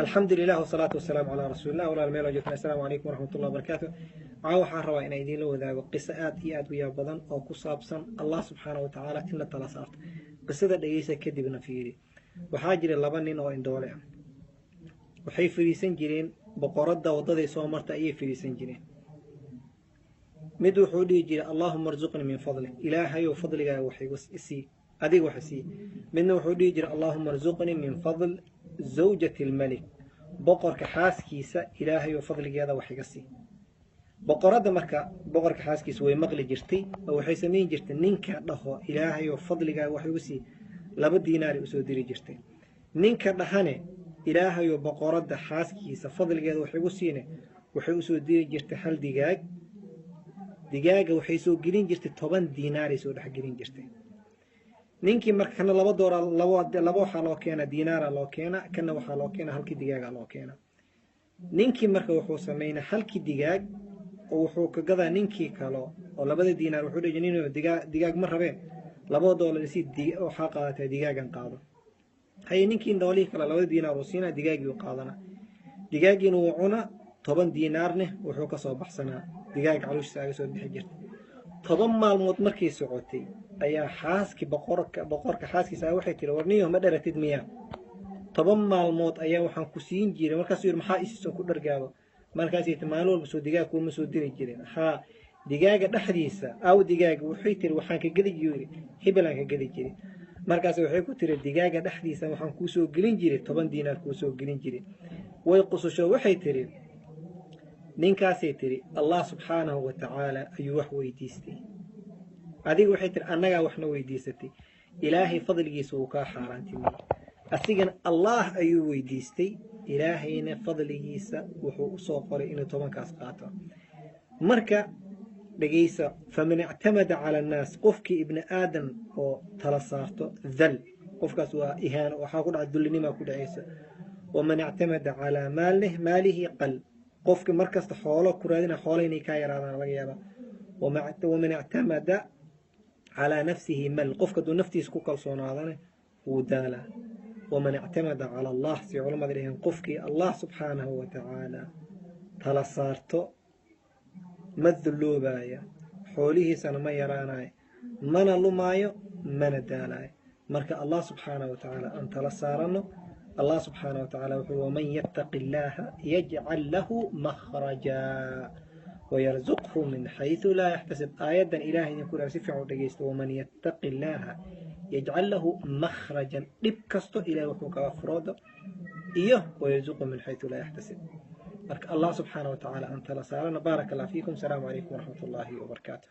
Alxamdulilah wasalaatu wasalaamu calaa rasuulillah. Walaal meel joogtaan, assalaamu calaykum waraxmatullahi wabarakaatu. Caawa waxaan rabaa inaan idiinla wadaago qiso aad iyo aad u yaab badan oo ku saabsan Allah subxaana wa tacaala in la tala saarto. Qisada dhegeysa, kadibna fiiri. Waxaa jira laba nin oo indhoole ah. Waxay fadhiisan jireen boqoradda waddaday soo marta ayay fadhiisan jireen. Mid wuxuu dhihi jiray: "Allaahuma arzuqnii min fadlik, Ilaahayow fadligaaga wax igu isii, adiga wax isii." Midna wuxuu dhihi jiray: "Allaahuma arzuqnii min fadl zawjati almelik, boqorka xaaskiisa Ilaahayow fadligeeda wax iga sii." Boqoradda marka boqorka xaaskiisa way maqli jirtay oo waxay samayn jirtay, ninka dhaho "Ilaahayow fadligaaga wax igu sii" 2 diinaari usoo diri jirtay. Ninka dhahane "Ilaahayow boqoradda xaaskiisa fadligeeda wax igu siine" waxay usoo diri jirtay hal digaag. Digaaga waxay soo gelin jirtay 10 diinaaray soo dhexgelin jirtay. Ninkii marka kana 2 doora, laba waxaa loo keena diinaara loo keena, kana waxaa loo keena halkii digaaga loo keena. Ninkii marka wuxuu sameynaa halkii digaag oo wuxuu ka gadaa ninkii kalo oo labada diinaar. Wuxuu dhihi: "Nin digaag ma rabee, 2 doolar si waxaa qaadataa, digaagan qaado." Haye, ninkii indhoolihii kale 2 diinaar uu siinaa, digaagii uu qaadanaa, digaagiina wuu cunaa. 10 diinaarne wuxuu ka soo baxsanaa digaag calooshiisa aga soo bixi jirta. 10 maalmood markay socotay ayaa xaaskii boqorka, boqorka xaaskiisa waxay tiri: "Warniyo, ma dharatid miyaa? 10 maalmood ayaa waxaan ku siin jiray." Markaasuu yidhi: "Maxaa isiisan ku dhargaabo?" Markaasay tii: "Maalin walba soo digaag kuuma soo diri jirin?" "Haa." "Digaaga dhexdiisa aw digaaga?" Waxay tiri: "Waxaan ka gedi jiray hibelaan ka gedi jiray." Markaas waxay ku tiri: "Digaaga dhexdiisa waxaan kuu soo gelin jiray 10 diinaar kuu soo gelin jiray." Way qususho, waxay tiri ninkaasay tiri: "Allah subxaanahu wa tacaala ayuu wax weydiistay. Adiga," waxay tiri, "annagaa waxna weydiisatay. Ilaahay fadligiisa wuu kaa xaaraantimiyey. Asigana Allah ayuu weydiistay, Ilaahayna fadligiisa wuxuu usoo qoray inuu 10kaas qaato." Marka dhegeysa: faman ictamada cala annaas, qofkii ibni aadam oo tala saarto, dal, qofkaas waa ihaano, waxaa ku dhaca dullinimaa ku dhacaysa. Waman ictamada calaa maalih maalihi qal, qofki markasta xoolo ku raadina, xoolo inay kaa yaraadaan laga yaabaa. Waman ictamada calaa nafsihi mal, qofka hadduu naftiisa ku kalsoonaadana wuu daalaa. Waman ictamada cala Allah, si culamada dhaheen, qofkii Allah subxaanahu wa tacaala tala saarto ma dulloobaya, xoolihiisana ma yaraanayo, mana lumaayo, mana daalaayo. Marka Allah subxaanahu wa tacaala aan tala saarano. Allah subxaanahu wa tacala wuxuu: "Waman yattaqi illaaha yajcal lahu makhraja wayarzuqhu min xaysu laa yaxtasib." Aayaddan Ilahay idinku dhaha, si fiican u dhegeysta: waman yattaqi illaaha yajcal lahu makhrajan, dhib kasto Ilahay wuxuu kaga furoodo iyo wayarzuqhu min xaysu laa yaxtasib. Marka Allah subxaana wa tacaala aan tala saarano. Baaraka Allah fiikum. Asalaamu calaykum waraxmat ullaahi wabarakaatu.